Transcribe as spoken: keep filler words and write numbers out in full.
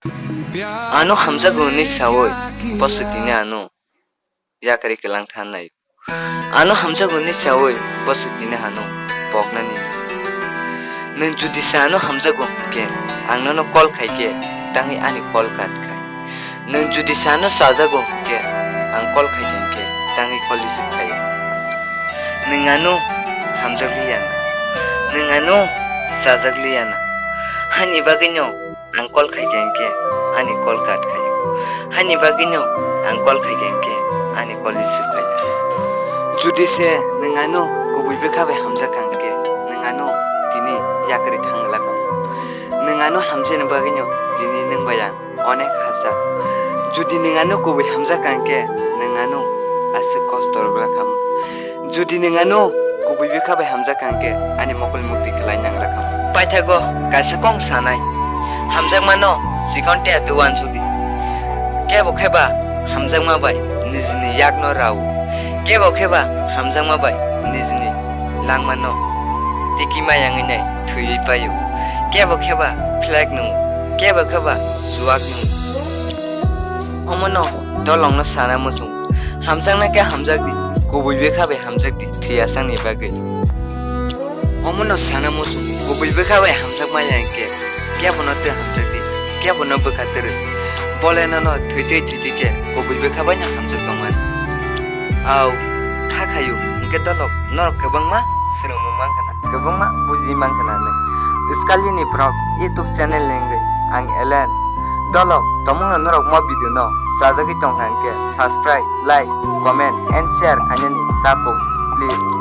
Ano hamjago hwnwi saui, bo se tini ano yakarwi kwlang thanai. Ano hamjago hwnwi saui, bo se tini ano poknani. Nwng judi se ano hamjago hwnkhe, ang nono call khai khe, tangwi ani call cut khai. Nwng judi se ano chajago hwnkhe, ang call khai khe hwnkhe, tangwi call receive khai ya. Nwng ano hamjak liya na. Nwng ano chajak liya na. Hani bagwino ang call khai khe hwnkhe ani call cut khai. Hani bagwino ang call khai khe hwnkhe ani call receive khai. Judi se nwng ano kubui bwkha bai hamjak kha hwnkhe, nwng ano tini yakarwi thang glak. Nwng ano hamjakni bagwino tini nwng bai ang onek hachal. Judi nwng ano kubui hamjak kha hwnkhe, nwng ano aswk kosto rwglak ham. Judi nwng ano kubui bwkha bai hamjak kha hwnkhe, ani mokol mukti kwlai nanglak ham. Paithago kaisa kok sanai. Hamjakmano chikon tei atwi uansukdi. Kebo khe ba hamjakma bai nijini yakno rao. Kebo khe ba hamjakma bai nijini langmano tiki ma yangwi nai thwiwi paio. Kebo khe ba phlek nungo, kebo khe ba chuak nungo. Omono dolongno sana muchungo. Hamjakna khe hamjakdi, kubui bwkha bai hamjakdi, thwi asakni bagwi. Omono sana muchungo, kubui bwkha bai hamjakma ya hwnkhe, kebono twi hamjakdi, kebono bwkha twrwi. Bole nono thwi twi thwi twi khe kubui bwkha bai no hamjak tongmani. Au, kha khayu, hwnkhe dolok, norok kwbangma swrwngmung mankha na, kwbangma buji mankha na hwnwi. Swkali ni vlog YouTube channel ni wngwi ang Elen. Dolok, tomungno norok mo video no chajagwi tongkha hwnkhe subscribe, like, comment and share khainani ta phuk, please.